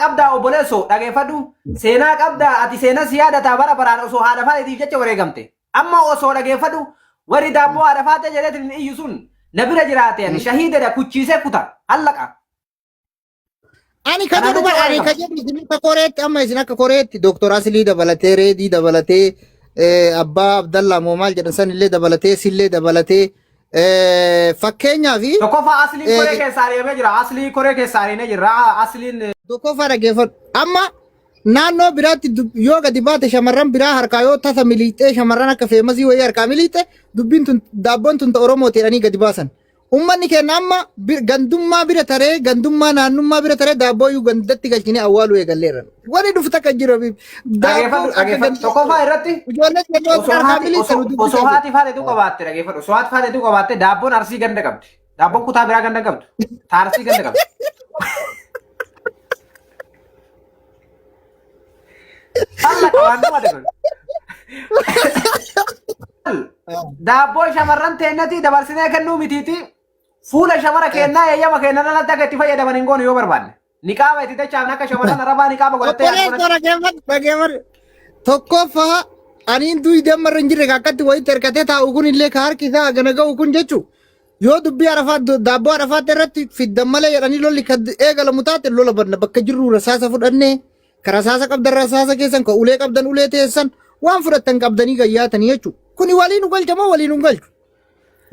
qabdaa obboleessoo dhageeffadhu. Seenaa qabdaa ati seenaa si yaadataa bara baraan osoo haadha faateetiif jecha wareegamte. Amma osoo dhageeffadhu warri daabboo haadha faatee jedheetiin iyyu sun na bira jiraate ani shahiidadha kuchiisee kuta hallaqa. Ani ka Kanaaf jedhu jecha bara ani ka wareegama. jedhu isin akka koreetti amma isin akka koreetti Dooktor Aslii dabalatee Reedii dabalatee Abbaa Abdallaa moo maal jedhan san illee dabalatee sillee dabalatee fakkeenyaa fi Tokkoffaa asliin koree keessaa ari'amee jira. Aslii koree keessaa ari'amee jira. Asliin tokkoffaa dhaggeeffadhu. Amma naannoo biraatti yoo gadi baate shamarran biraa harkaa yoo tasa miliixxee shamarran akka feemasii wayii harkaa miliixxe dubbiin tun daabboon tun ta Oromooti jedhanii gadi baasan. Ummanni keenya amma gandummaa bira taree gandummaa naannummaa bira taree daabboo iyyuu gandatti galchinee awwaaluu eegalleerra. Wani dhufu takka hin jiru. Abiib. Daabboo Dhageeffadhu akka dhageeffadhu. gandatti Tokkoffaa irratti ijoollee keenya yoo osoo harkaa haati miliixxe osoo nu osoo dubbisa jiru. haati faatetu qabaatte dhageeffadhu. Osoo haati faatetu qabaatte daabboon arsii ganda qabdi. Daabboon kutaa biraa ganda qabdu. Ta arsii ganda qabdi. Alla waan dhumate kun. Daabboo shamarran teennatii dabarsinee kennuu mitiiti. Fuula shamara keennaa eeyyama keennan alatti akka itti fayyadaman hin goonu yoo barbaanne. Niqaaba itti dachaafne akka shamarran arabaa niqaaba godhattee yaadu Obboleessa kanatti. dhaggeeffadhu dhaggeeffadhu. Tokkoffaa aniin du'i damma irra hin jirre ka akkatti wayitti hirkatee taa'u kun illee ka harki isaa hagana ga'u kun jechuun yoo dubbii arafaat daabboo arafaat irratti fiddan malee jedhanii lolli kan eegalamu taate lola banna bakka jirru rasaasa fudhannee ka rasaasa qabdan rasaasa keessan ka ulee qabdan ulee teessan waan fudhattan qabdanii gayyaatanii jechuudha. Kuni waliin nu galcha moo waliin nu galchu?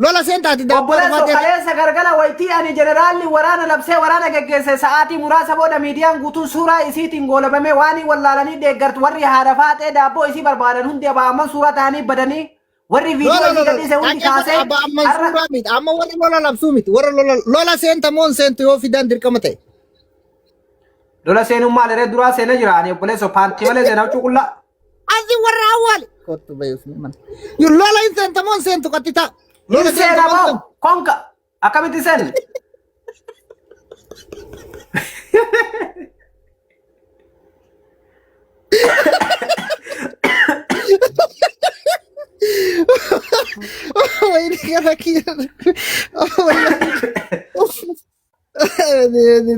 Lola seentaati daabboo Obboleesso arafaat irratti. kaleessa gargala waytii ani jeneraalli waraana labsee waraana geggeesse sa'aatii muraasa booda miidiyaan guutuun suuraa isiitiin goolabamee waan wallaalanii deeggartu warri haadha faaxee daabboo isii barbaadan hundi abaa'amman suuraa ta'anii badanii Warri No, viidiyoo no, isii no, no. gadhiise hundi Dhaggeeffadhu kaasee abba amma har'a suuraa miti. Amma warra lola labsuu miti. Warra lola lola seenta moo hin seentu yoo fidaan dirqama ta'e. lola seenuun maal eree duraa seenee jira ani obboleesso paantii malee seenaa huccuu qullaa. Asi warra awwaali. Kottu bayuuf ni mana. Yoo lola hin seenta moo hin seentu qaxxitaa. Lola Hin seenta seena moo hin moo seentu. konka akkamitti seenne? Wayini gara kiyya.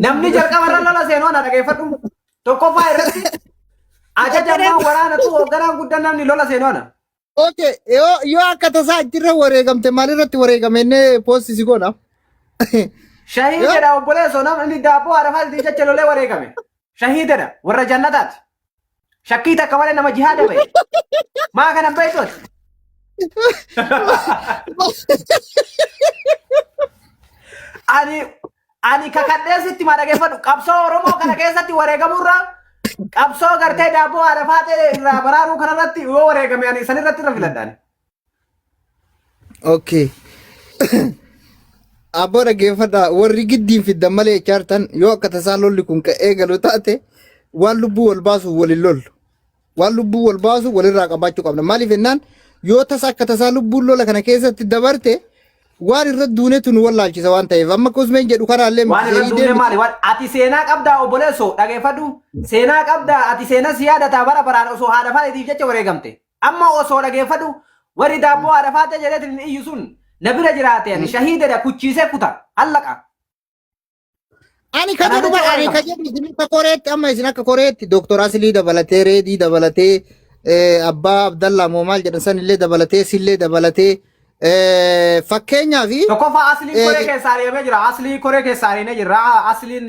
Namni jalqaba irra lola seenu ana dhageeffadhu. Tokkoffaa irratti ajaja ammaa waraanatu hoogganaan guddaan namni lola seenu ana. Okay, yoo akka tasaa achirra wareegamte maalirratti wareegame innee poosti si goona. Shahii Yoo jedha obboleessoo namni daabboo arafaatti jecha lolee wareegame. Shahiidadha warra jannataati. Shakkii takka malee nama jihaada ba'e. Maa kana hin beektu ati? Ani ani kakadhee sitti maa dhageeffadhu qabsoo Oromoo kana keessatti wareegamurra qabsoo gartee daabboo haadha faatee irraa baraaruu kanarratti yoo wareegame ani sanirratti irra filadha ani. Okay. Abboo dhaggeeffadha warri giddiin fiddan malee jechaa jirtan yoo akka tasaa lolli kun ka'ee galu taate waan lubbuu wal baasu waliin lollu. Waan lubbuu wal baasu walirraa qabaachuu qabna. Maaliif jennaan yoo tasa akka tasaa lubbuun lola kana keessatti dabarte waan irra duunetu nu wallaalchisa waan ta'eef amma kusmeen jedhu kanaallee Waan miti irra shahiidee duune miti. maali? Waan ati seenaa qabdaa obboleessoo dhageeffadhu. Seenaa qabdaa ati seenaa si yaadataa bara baraan osoo haadha faateetiif jecha wareegamte. Amma osoo dhageeffadhu warri daabboo haadha faatee jedheetiin iyyu sun na bira jiraate ani shahiidadha kuchiisee kuta hallaqa. Ani ka Kanaaf jedhu jecha bara ani ka wareegama. jedhu isin akka koreetti amma isin akka koreetti Dooktor Aslii dabalatee Reedii dabalatee Abbaa Abdallaa moo maal jedhan san illee dabalatee sillee dabalatee fakkeenyaa fi Tokkoffaa asliin koree keessaa ari'amee jira. Aslii koree keessaa ari'amee jira. Asliin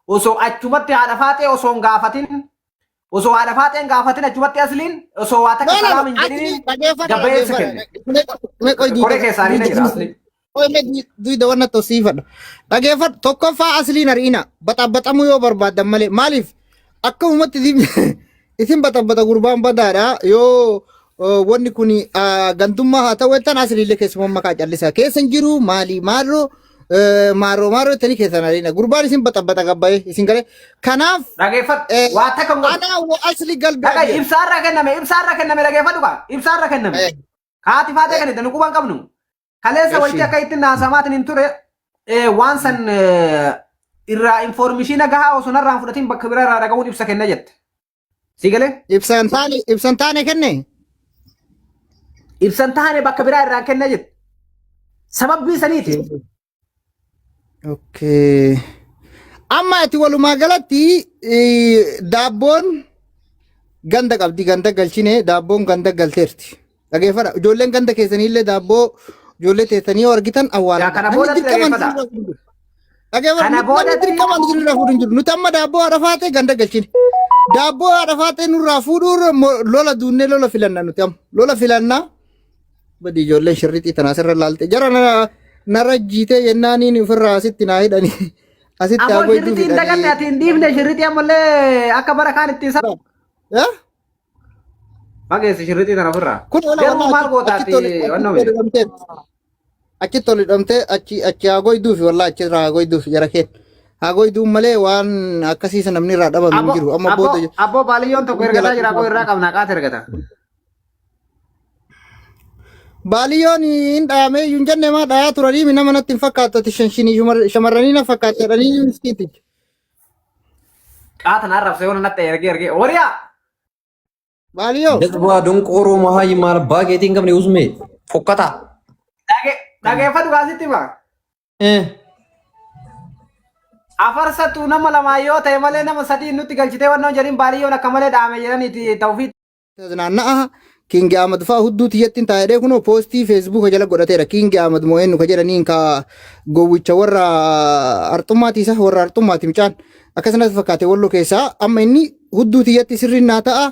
osoo achumatti haadha faaxee osoo hin gaafatin osoo haadha faaxee hin gaafatin achumatti asliin osoo waa takka No, no, no. salaam hin Asli jedhiniin dhageeffadhu gabbayee ibsa dhageeffadhu. kenne. Mee qoy Koree duuda keessaa ari'amee duuda jira asliin. qoy mee duuda wanna tosiifadha. Dhageeffadhu tokkoffaa asliin ari'ina baxabaxamuu yoo barbaaddan malee maaliif akka uumatti isin baxabaxa gurbaan badaadha yoo wanni kun gandummaa haa ta'u jettan asliillee keessumaa maqaa callisaa keessa hin jiru maali maaloo maaroo maaroo jettanii keessan ari'ina gurbaan isin baxabaxa gabbayee isin galee kanaaf Dhageeffadhu waa takka hin godhu. anaa wa asli galbi Dhaga abiyan. ibsaarra kenname ibsaarra kenname dhageeffadhu kaa ibsaarra kenname. Haati faatee kan itti quban qabnu. Kaleessa wayitii akka itti naasamaatiin hin ture waan san irraa infoormishiina gahaa osoo narraa hin fudhatiin bakka biraa irraa dhaga'uun ibsa kenna jette. Si galee? Ibsan taane ibsan taane kenne. Ibsan taane bakka biraa irraa kenna jette. Sababbii saniiti. Okay. Amma ati walumaa galatti Daabboon ganda qabdi, ganda galchine, daabboon ganda galteerti. Dhageeffadha. Ijoolleen ganda keessaniillee daabboo ijoollee teessanii yoo argitan awwaalaa. Yaa kana Namni boodatti dirqamaan dhageeffadha. isinirraa fuudhu hin jiru. Dhageeffadha. Kana Namni boodatti dirqamaan isinirraa fuudhu hin jiru. Nuti amma daabboo haadha faatee ganda galchine. Daabboo haadha faatee nurraa fuudhuurra lola duunnee lola filanna nuti amma. Lola filannaa. Badi ijoolleen shirrixii tana asirra laalte. Jara narra jiitee jennaaniin ofirraa asitti naa hidhanii. Asitti Ammoo haa goyduu shirrixii hin daganne hidhanii. ati hin dhiifne shirrixii ammallee akka bara kaan ittiin sa. Eh? Fageessi shirrixii tana ofirraa. Kun ola Garuu walaa maal gootaati achitti ol wannoo achitti ol miti. hidhamteet. Achitti ol hidhamtee achi achi haa goyduufi walaa achi irraa haa goyduufi jara keen. Haa goyduun malee waan akkasiisa namni irraa dhabame hin Abbo jiru. Amma abbo booda abbo baaliyyoon tokko ergataa jira abbo irraa qabna qaata ergata. Baaliyoon hin dhahamee iyyuu hin jenne maa dhayaa turanii nama natti hin fakkaattu ati shanshinii shamarranii na fakkaatti jedhanii miskiiticha. Qaata na arrabse yoona natti ergee ergee horiyaa. Baaliyoo. Jazbaa donqooroo mahaayyi maal abbaa keetii hin qabne usme fokkataa. Dhageeffadhu kaasitti hima. Afarsattu nama lamaa yoo ta'e malee nama sadii nutti galchitee wannoon jedhin baadiyyoon akka malee dhaame jedhaniiti ta'uufii. Naanna'a Kingi Ahmad fa'aa hudduu tiyyatti hin taa'ee kunoo poostii feesbuuka jala godhateera. Kingi Ahmad moo'eennu ka jedhaniin ka gowwicha warra arxummaati isa warra arxummaati mucaan akkasumas fakkaate walloo keessaa amma inni hudduu tiyyatti sirriin naa ta'a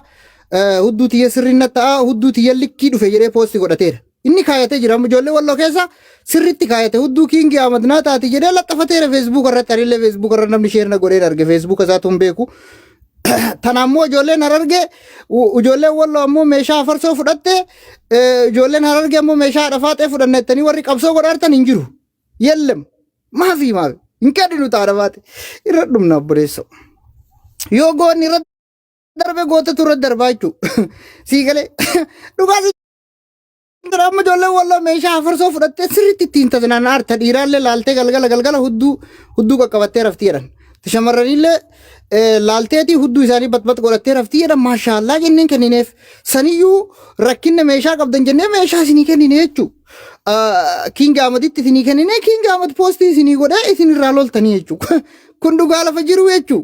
hudduu tiyya sirriin na ta'a hudduu tiyya likkii dhufe jedhee poostii godhateera. Inni kaayatee jira amma ijoollee walloo keessa sirriitti kaayate hudduu Kingi Ahmad naa taati jedhee laxafateera feesbuuka irratti anillee feesbuuka irra namni sheer na godheen arge feesbuuka isaatu hin beeku. Tana ammoo ijoolleen Harargee ijoolleen Walloo ammoo meeshaa afarsoo fudhatte ijoolleen Harargee ammoo meeshaa haadha faaxee fudhanna jettanii warri qabsoo godhaartan hin jiru. Yellem maafi maafi hin kennu haadha faaxee irra dhumna obboleessoo. Yoo goonni irra darbe gootatu irra darbaa jechuudha. Sii galee dhugaa si Jira amma ijoolleen walloo meeshaa afarsoo fudhattee sirriitti ittiin tajaajilaa arta dhiiraallee laaltee galgala galgala hudduu hudduu qaqqabattee raftii jedhan. Shamarranillee laalteetii hudduu isaanii batbat godhattee raftii jedhan maashaallaa jenneen kennineef. Saniyyuu rakkinna meeshaa qabdan jennee meeshaa isinii kennine jechuu. Kiingi Ahmaditti isinii kennine Kiingi Ahmad poostii isinii godhee isin irraa loltanii jechuu. Kun dhugaa lafa jiru jechuu.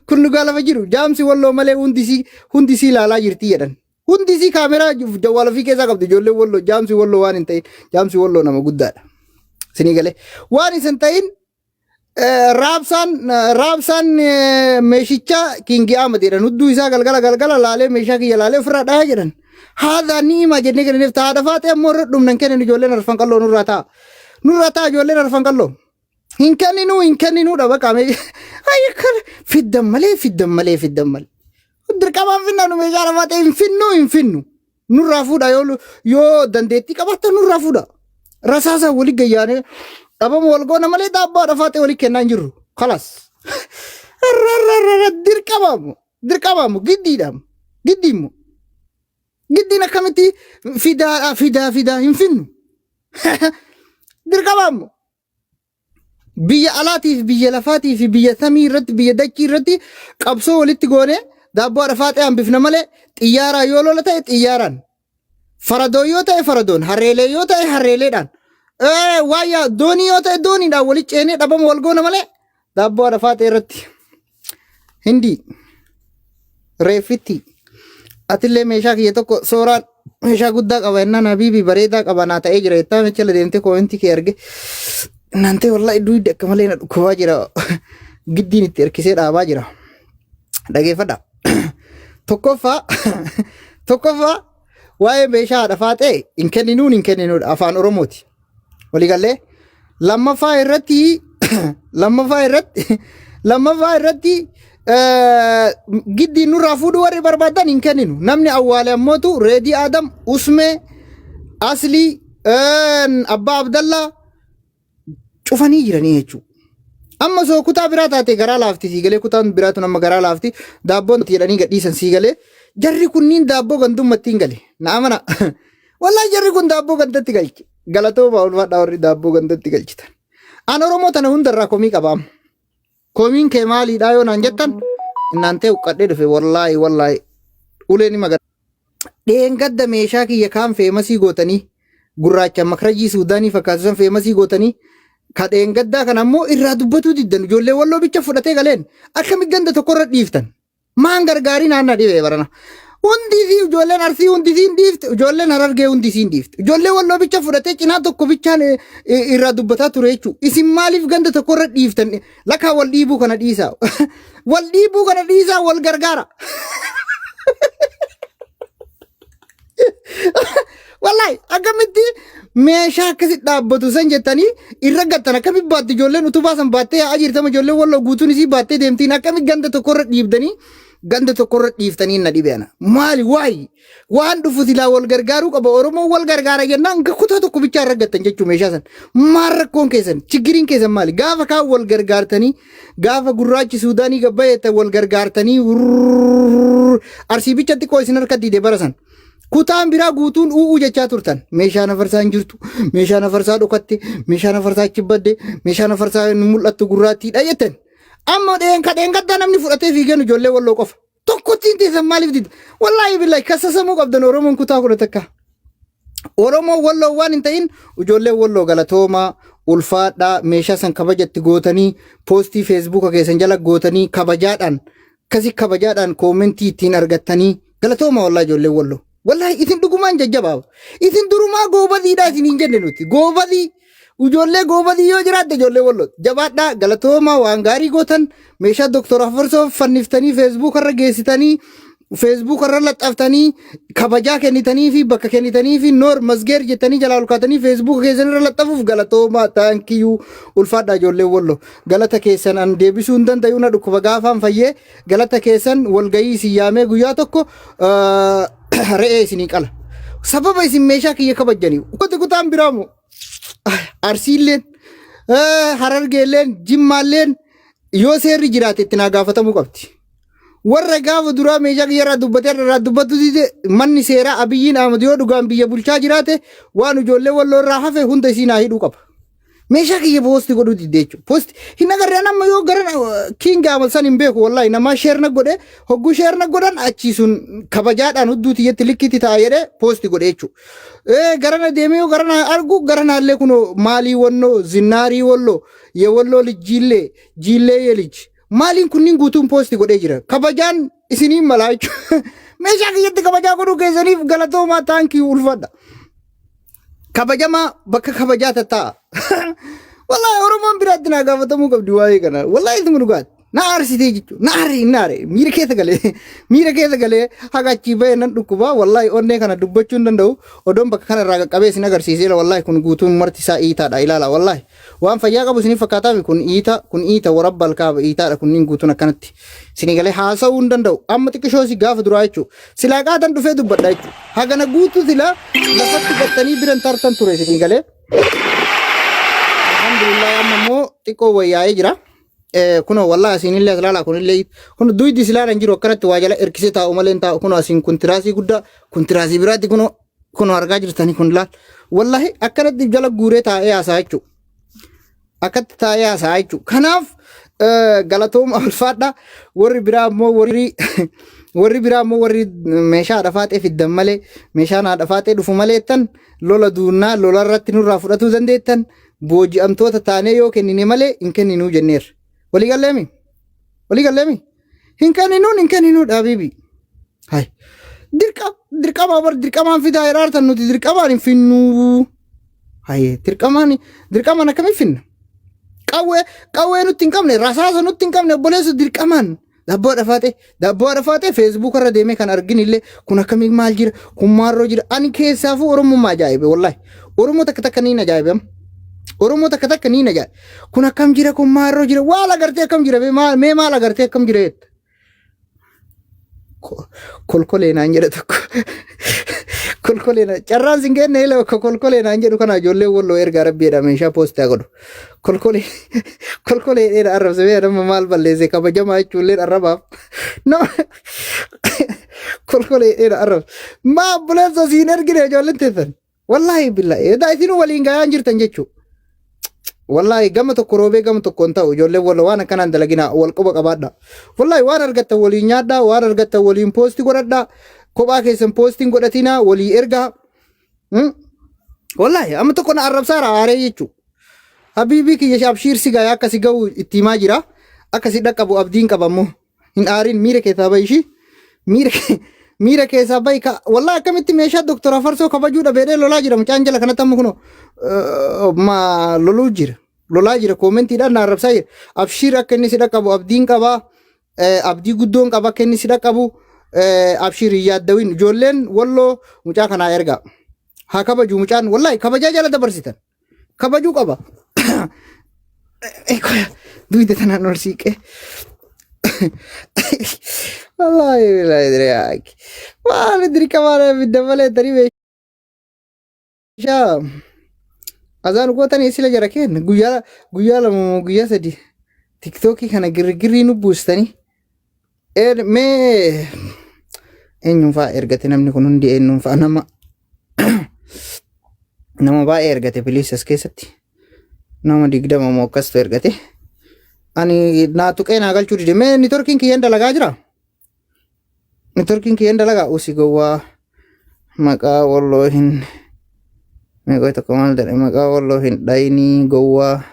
Kun dhugaa lafa jiru. Jaamsi walloo malee hundisii hundisii ilaalaa jirti jedhan. Hundi isii kaameraa jawwaala ofii keessaa qabdi ijoolleen walloo jaamsi walloo waan hin ta'in jaamsi walloo nama guddaadha. Isinii galee waan isin ta'in raabsaan raabsaan meeshicha Kingi Ahmad jedhan hudduu isaa galgala galgala laalee meeshaa kiyya laalee ofirraa dhayaa jedhan. Haadha ni'imaa jennee kennineef ta'a faaxee ammoo irra dhumnan kennan ijoolleen arfan qalloo nurraa ta'a. Nurraa ta'a ijoolleen arfan qalloo. Hin kenninuu hin kenninuudha baqa meeshaa fiddan malee fiddan malee fiddan malee. Dirqamaan finna nu meeshaa lafaa ta'e hin finnu hin finnu. Nurraa fuudha yoo yoo dandeettii qabaattan nurraa fuudha. Rasaasa wali gayyaanee dhabama wal goona malee daabbaa lafaa ta'e wali kennaa hin jirru. Kalas. Dirqamaamu dirqamaamu giddiidhaamu giddiimmu. Giddiin akkamitti fidaadha fidaa fidaa hin finnu. Dirqamaamu. Biyya alaatii fi biyya lafaatii fi biyya samii irratti biyya dachii irratti qabsoo walitti goone daabboo haadha faaxee hambifna malee xiyyaaraa yoo lola ta'e xiyyaaraan faradoo yoo ta'e faradoon harreelee yoo ta'e harreeleedhaan waayyaa doonii yoo ta'e dooniidhaan walitti ceenee dhabama wal goona malee daabboo haadha faaxee irratti Hindii reeffitti atillee meeshaa kiyya tokko sooraan meeshaa guddaa qaba jennaan habiibi bareedaa qaba naa ta'ee jira jettaa michala deemtee koomentii kee arge naan ta'e wallahi duyda akka malee na dhukkubaa jira giddiin itti hirkisee dhaabaa jira dhageeffadha tokkoffaa tokkoffaa waa'ee meeshaa haadha faaxee hin kenninuun hin kenninuudha afaan oromooti Waliigallee lammaffaa irratti lammaffaa irratti lammaffaa irratti giddiin nurraa fuudhuu warri barbaadan hin kenninu. Namni awwaale ammootu Reedii Adam, Usmee, Aslii, Abbaa Abdallaa cufanii jiranii jechuudha. Amma osoo kutaa biraa taate garaa laafti sii galee kutaan biraa tun amma garaa laafti daabboon jedhanii gadhiisan sii galee jarri kunniin daabboo gandummatti hin gale na amana. Wallahi jarri kun daabboo gandatti galche. Galatooma ulfaadhaa warri daabboo gandatti galchitan. An Oromoo tana hundarraa komii qaba amma. Komiin kee maaliidhaa yoo naan jettan innaan ta'e uqqadhee dhufe wallaahi wallaahi uleen hima gad. Dheengadda meeshaa kiyya kaan feemasii gootanii gurraacha makrajii Suudaanii fakkaatu san feemasii gootanii Ka dheengaddaa kana ammoo irraa dubbatuu diddan ijoollee walloo bicha fudhatee galeen akkami ganda tokkorra dhiiftan. Maan gargaarii naannaa dhibee barana. Hundi isii ijoolleen arsii hundi isiin dhiifte ijoolleen harargee hundi isiin dhiifte. Ijoollee walloo bicha fudhatee cinaa tokko bichaan irraa dubbataa ture jechuudha. Isin maaliif ganda tokkorra dhiiftan? Lakaa wal dhiibuu kana dhiisaa. Wal dhiibuu kana dhiisaa wal gargaara. Wallahi akkamitti meeshaa akkasi dhaabbatu san jettanii irra gattan akkamitti baatti ijoolleen utubaa san baattee yaa'aa jirtama ijoolleen walloo guutuun isii baattee deemtiin akkamitti ganda tokkorra dhiibdanii ganda tokkorra dhiiftanii na dhibe ana maali waayi waan dhufu silaa wal gargaaruu qaba Oromoon wal gargaara jennaan kutaa tokko bichaa irra gattan jechuu meeshaa san maal rakkoon keessan chiggiriin keessan maali gaafa kaan wal gargaartanii gaafa gurraachi Suudaanii gabbayeettan wal gargaartanii arsii bichatti koo isin harka diide bara san. Kutaan biraa guutuun u'uu jechaa turtan. Meeshaan afarsaa hin jirtu, meeshaan afarsaa dhokatte, meeshaan afarsaa achi badde, meeshaan afarsaa hin mul'attu gurraattiidha jettan. Amma dheenka dheengaddaa namni fudhatee fiigan ijoollee walloo qofa. Tokkotti hin teessan maaliif dide? Wallaahi billaahi kassasamuu qabdan Oromoon kutaa kudha takka. Oromoon walloo waan hin ta'in ijoolleen walloo galatoomaa ulfaadhaa meeshaa san kabajatti gootanii poostii feesbuuka keessan jala gootanii kabajaadhaan kasi kabajaadhaan koomentii ittiin argattanii galatooma wallaahi ijoolleen walloo. Wallaahi isin dhugumaan jajjabaa. Isin durumaa goobaziidhaa isin hin jenne nuti. Goobazii ijoollee goobazii yoo jiraatte ijoollee walloo. Jabaadhaa galatoomaa waan gaarii gootan meeshaa Dooktor Afarsoo fanniftanii feesbuuka irra geessitanii feesbuuka irra laxxaftanii kabajaa kennitanii fi bakka kennitanii fi noor masgeer jettanii jalaa ol kaatanii feesbuuka keessan irra laxxafuuf galatoomaa taankiyuu ulfaadhaa ijoollee walloo. Galata keessan an deebisuu hin danda'u na dhukkuba gaafaan fayyee galata keessan walgayii isin yaamee guyyaa tokko re'ee isinii qala. Sababa isin meeshaa kiyya kabajjanii. Kuti kutaan biraamu Arsiilleen Harargeelleen Jimmaalleen yoo seerri jiraate itti naa gaafatamuu qabdi. Warra gaafa duraa meeshaa kiyya irraa dubbatee irraa dubbatu dide manni seeraa Abiyyiin Ahmad yoo dhugaan biyya bulchaa jiraate waan ijoollee walloo irraa hafe hunda isii naa hidhuu qaba. Meeshaa kiyya poosti godhuu didde jechuudha. Poosti hin agarre an amma yoo gara kiinga amal san hin beeku wallahi namaa sheer na godhe hogguu sheer na godhan achii sun kabajaadhaan hudduu tiyyatti likkitti ta'a jedhee poosti godhe jechuudha. Ee garana deemee yoo garana argu garanaallee kunoo maalii wannoo zinnaarii walloo yewalloo lijjiillee jiillee yelij maaliin kunniin guutuun poosti godhee jira. Kabajaan isiniin malaa jechuudha. Meeshaa kiyyatti kabajaa godhuu keessaniif galatoomaa taankii ulfadha. Kabajamaa bakka kabajaa tattaa'a. Wallahi Oromoon biraatti naa gaafatamuu qabdi waa'ee kana. Wallahi isuma dhugaati. Na aarsitee jechuudha. Na aare hin aare. Miira keessa galee miira keessa galee haga achii bahee nan dhukkuba. Wallahi onnee kana dubbachuu hin danda'u. Odoon bakka kana irraa qaqqabee isin agarsiiseera. Wallahi kun guutuun marti isaa iitaadha ilaala. Wallahi waan fayyaa qabu isiniif fakkaataami kun iita kun iita warabba alkaaba iitaadha kunniin guutuun akkanatti. Isinii galee haasa'uu hin danda'u. Amma xiqqishoo si gaafa duraa jechuudha. Silaa qaatan dhufee dubbadha jechuudha. Hagana guutuu silaa lafatti gattanii biran tartan ture isinii galee. Alhamdulillah amma immoo xiqqoo wayyaa'ee jira. Kunoo wallahi asiin illee as ilaalaa kun illee kun duydi silaa hin jiru akkanatti waa jala hirkisee taa'u malee hin taa'u kunoo asiin kun tiraasii guddaa kun tiraasii biraatti kunoo kunoo argaa jirtanii kun laal wallahi akkanatti jala guuree taa'ee haasaa jechuudha. Akkatti taa'ee haasaa jechuudha. Kanaaf galatooma ulfaadha. Warri biraa immoo warri warri biraa immoo warri meeshaa haadha faaxee fiddan malee meeshaan haadha faaxee dhufu malee jettan lola duunnaa lola irratti nurraa fudhatuu dandeettan booji'amtoota taanee yoo kennine malee hin kenninuu jenneerra. Walii galleemi? Walii galleemi? Hin kenninuun hin kenninuudha habiibi. Hai. Dirqa dirqama bar dirqamaan fidaa jedhaartan nuti dirqamaan hin finnuu. Haye dirqamaan dirqamaan akkamiin finna? Qawwee qawwee nutti hin qabne rasaasa nutti hin qabne obboleessu dirqamaan daabboo dhafaate daabboo dhafaate feesbuuk irra deemee kan argin illee kun akkamiin maal jira kun maarroo jira ani keessaafuu oromummaa ajaa'ibe wallahi oromoo takka takka niin ajaa'ibe amma oromoo takka takka niin ajaa'ibe kun akkam jira kun maarroo jira waal agartee akkam jira mee maal mee maal agartee akkam jira jetta Kolkolee naan jedhe tokko. Kolkolee naan carraan sin kenne ila bakka kolkolee naan jedhu kana ijoollee walloo ergaa rabbiidha meeshaa poostaa godhu. Kolkolee kolkolee dheera arrabse bee nama maal balleesse kabajamaa jechuullee arrabaaf. Nama kolkolee dheera arrabse. Maa obboleessa siin ergine ijoolleen teessan. Wallaahi billahi edaa isinuu waliin gayaan jirtan jechuudha. Wallaahi gama tokko roobee gama tokko hin ta'u ijoolleen walla waan akkanaan dalaginaa wal quba qabaadha. Wallaahi waan argattan waliin nyaadhaa waan argattan waliin poosti godhadhaa kophaa keessan poostiin godhatinaa walii ergaa. Wallaahi amma tokko na arrabsaara aaree jechuudha. Habiibii kiyya abshiir si gaya akka si ga'u itti himaa jira. Akka si dhaqqabu abdiin qaba ammoo. Hin aarin miira keessaa bahi ishii. Miira miira keessaa bahi ka wallahi akkamitti meeshaa Doktor Afarsoo kabajuu dhabeedhee lolaa jira mucaan jala kanatti amma kunoo ma loluu jira. Lolaa jira koomentiidhaan na arrabsaa jira. Abshiir akka inni si dhaqqabu abdiin qabaa. Abdii guddoon qaba akka inni si dhaqqabu. Abshiir hin yaaddawin ijoolleen walloo mucaa kanaa ergaa. Haa kabaju mucaan wallahi kabajaa jala dabarsitan. Kabajuu qaba. Duyda tanaan ol siiqee. Wallahi billahi diriyaaki. Maali dirqama ibidda malee tarii meeshaa azaan gootanii sila jara kenna guyyaa guyyaa lama moo guyyaa sadi tiktookii kana girgirrii nu buustanii. Mee eenyuun fa'aa ergate namni kun hundi eenyuun fa'aa nama nama baay'ee ergate biliis as keessatti nama 20 moo akkastu ergate. Ani naa tuqee naa galchuu dide. Mee nitorkiin kiyyaan dalagaa jira? Nitorkiin kiyyaan dalagaa usi gowwaa maqaa walloo hin meeqoo tokko maal jedhe maqaa walloo hin dhayinii gowwaa.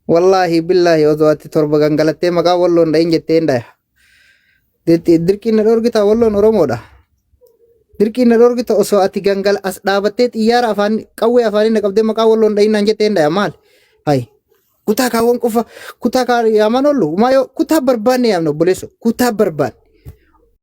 Wallaahi billaahi osoo ati torba gangalattee maqaa walloon dhayin jettee hin dhaya. Dirqiin na dhorgita walloon Oromoodha. Dirqiin na dhorgita osoo ati gangala as dhaabattee xiyyaara afaan qawwee afaanii na qabdee maqaa walloon dhayin naan jettee hin dhaya maal? Hayi. Kutaa kaawwan qofa kutaa kaa yaaman oollu maayoo kutaa barbaanne yaamna obboleesso kutaa barbaanne.